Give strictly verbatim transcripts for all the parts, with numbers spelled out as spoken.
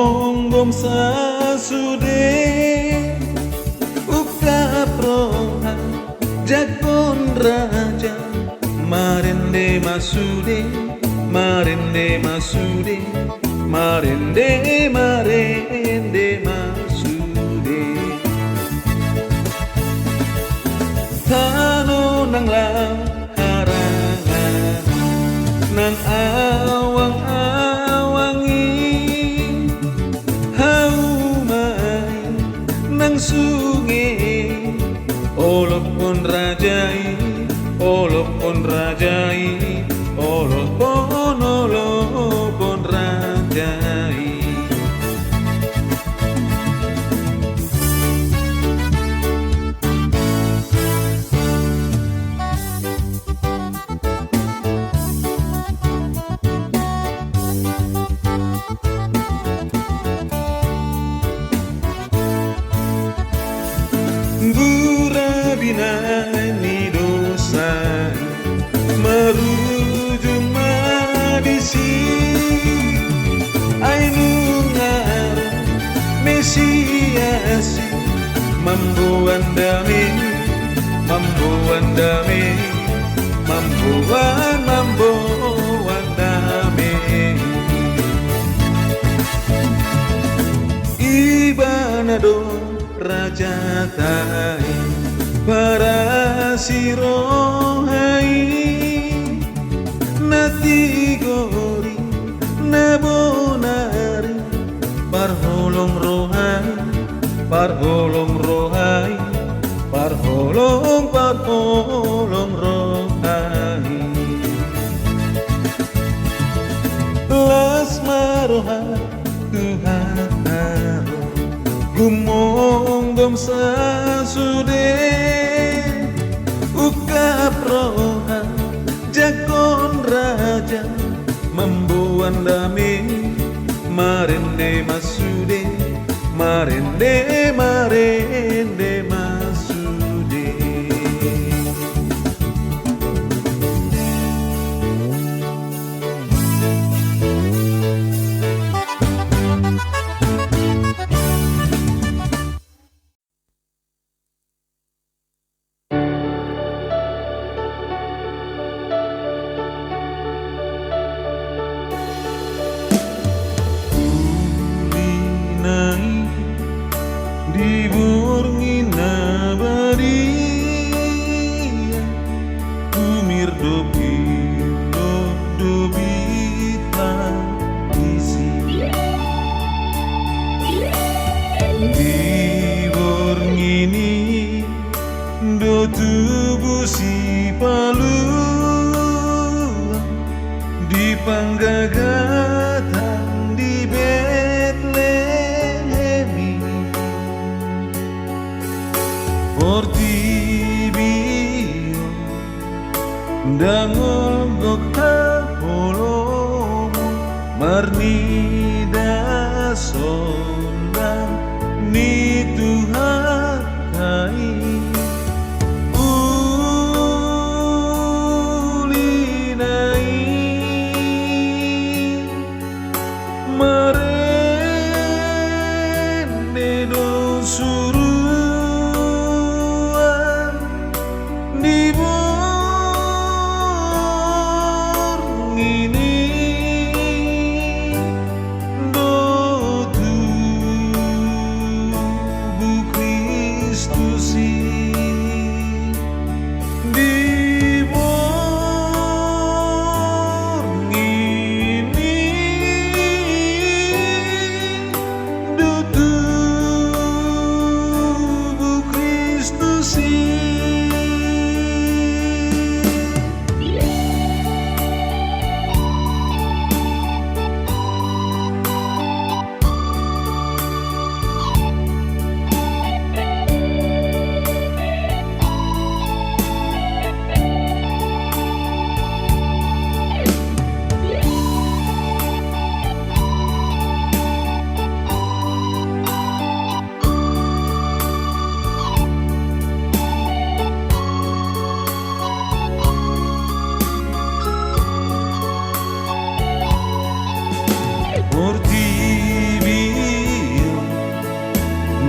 Gomgom sasude, ungkap roha jangkon raja, marende ma sude, marende ma sude, marende, marende ma sude. Tano nang lam harangan nang awang-awang i, hauma i nang sunge, olophon raja i, olophon raja i, olophon, olophon raja i. Burabina ni dosa i marujung ma disi, ai nunga ro Mesias i mamboan dame, mamboan dame, mamboan, mamboan dame. Ibana do rajata i, parasi roha i, na tigor i, na bonar i, parholong roha i, parholong roha i, parholong, parholong roha i. Las ma roha Tuhanta ro, gumonggom sasude, ungkap roha jangkon raja, mamboan dame, marende ma sude, marende, marende ma sude. Uli nai di borngin na badia, humirdop do dobita disi. Di borngin i do tubu Sipaluan, di panggagatan di Betlehem i. Portibi on ndang olo gok haholomon, marnida sonang ni Tuhanta i. Uli nai marende do suruan di borngin i, do tu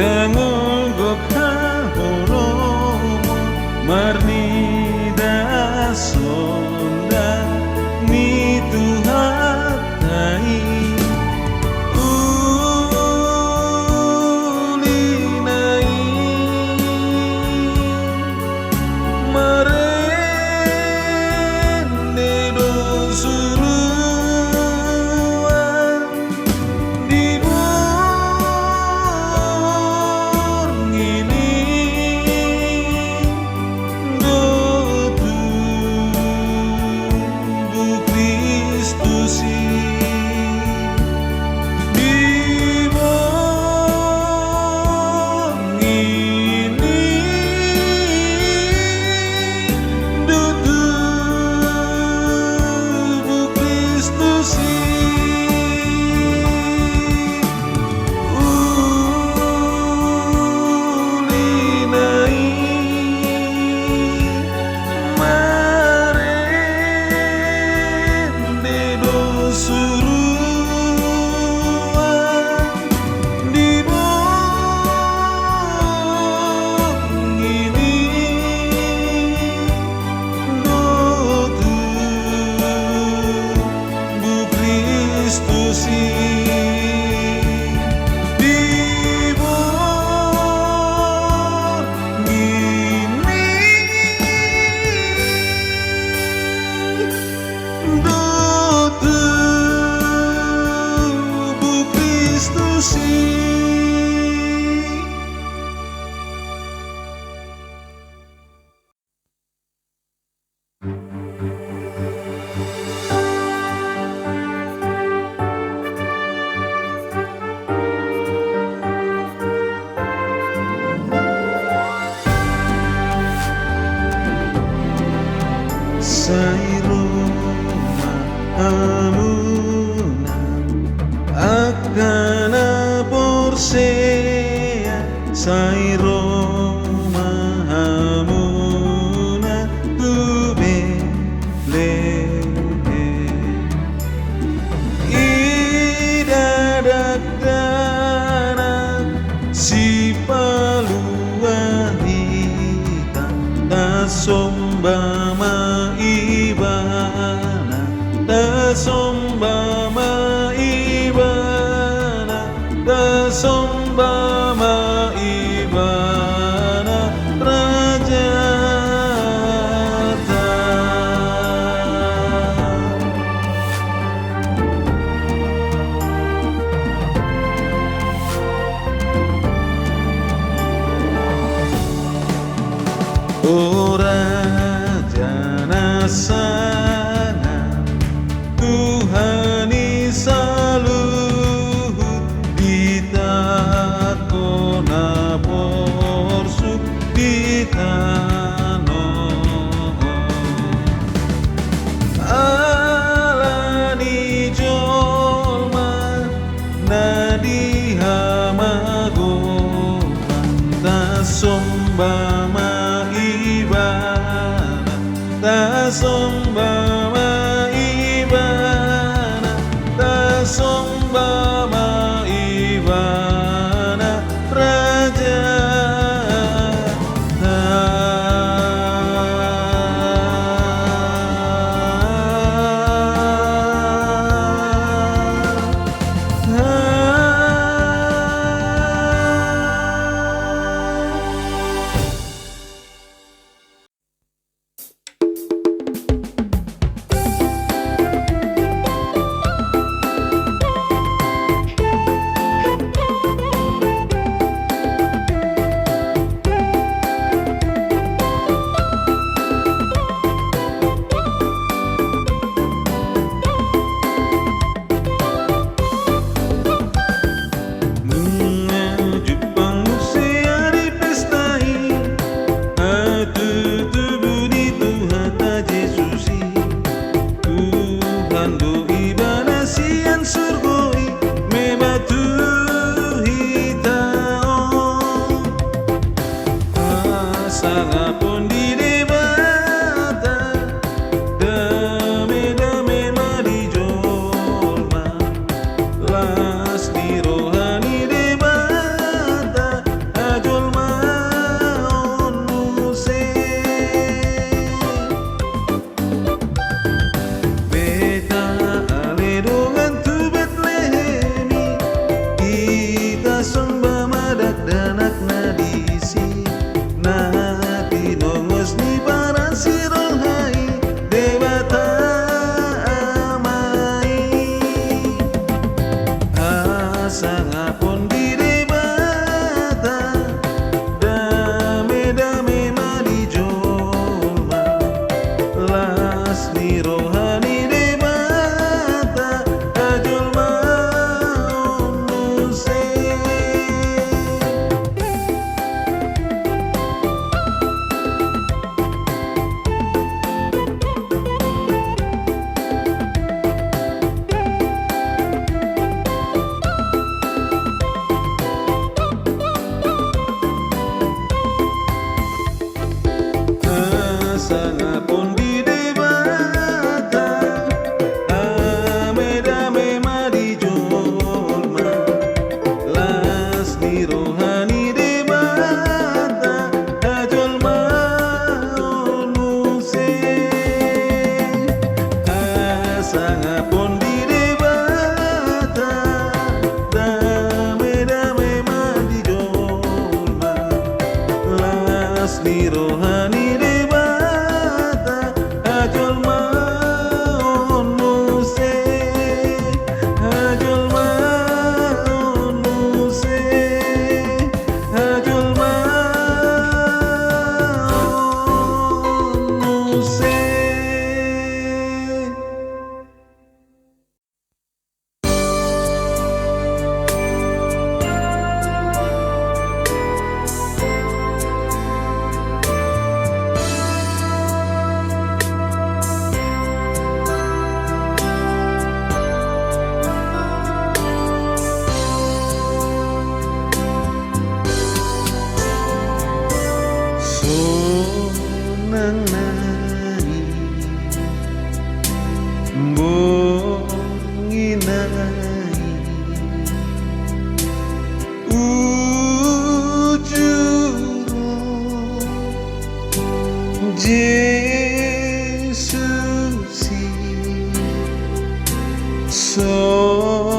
Dangol gok haholomon marnida sonda ni Tuhanta i. Uli na i marende do suruan di borngin i do tubu Kristus i. Di borngin i do tubu Kristus i. Uli na i marende do suruan di borngin i do tubu Kristus i. Di borngin i do tubu Kristus i. Sai ro ma hamuna angka na porsea, sai ro ma hamuna tu Betlehem. Ida dakdanak Sipalua hita, tasomba ma Ibana, tasomba ma Ibana, tasomba ma Ibana, Rajata. O Raja na sangap, Tuhan i saluhut, ditat Ho na porsuk di tano on. Ala ni jolma na di hamagotan, tasomba ma Ibana, tasomba ma Ibana, tasomba ma Ibana, Rajata. Di Debata, dame-dame ma di jolma, las ni roha ni Debata, hajolmaon muse. Hasangapon di Debata, dame-dame ma di jolma, las ni roha ni Debata, hajolmaon muse. Hasangapon di Debata, dame-dame ma di jolma, las ni roha ni Debata, hajolmaon muse, hajolmaon muse, hajolmaon muse. Sonang nai, bongi nai, uju ro, Jesus i, sonang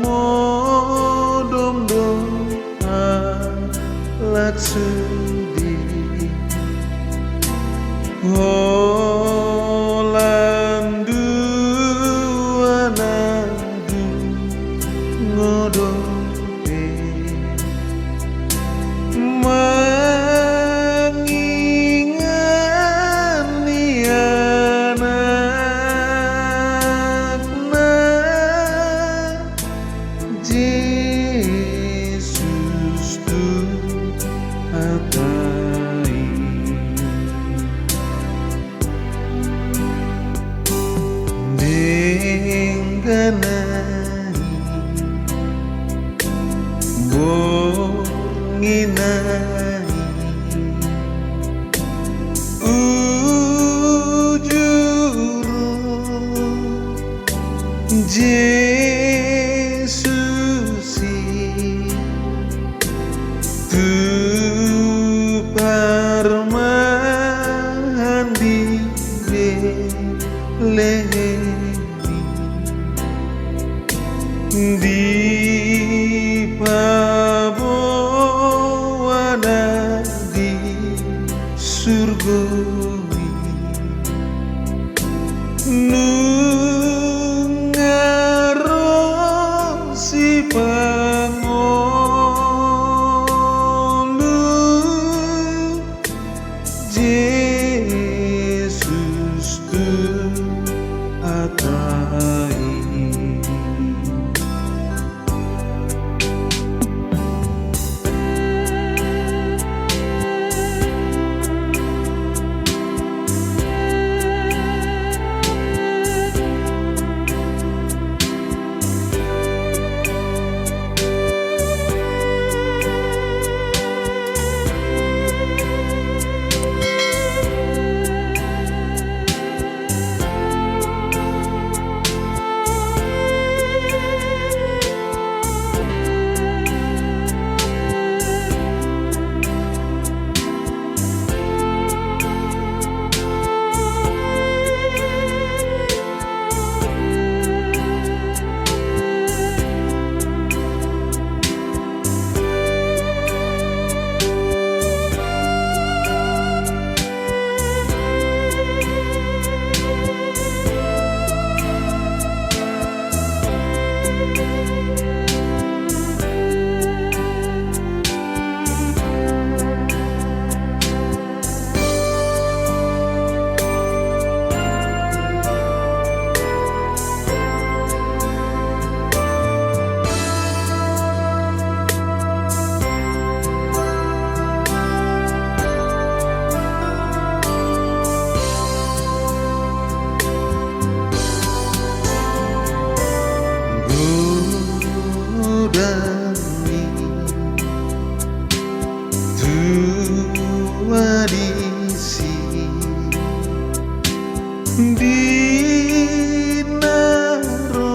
modom do halak sude. Holan dua na dungo dope mangingan ni anakna. Jesus tu hata i. Denggan nai, bongi nai, uju ro, Jesus i, tu parmahan di Betlehem i, dipaboa na di surgo i. Nunga ro sipangolu Jesus tu hata i. Tua disi di na ro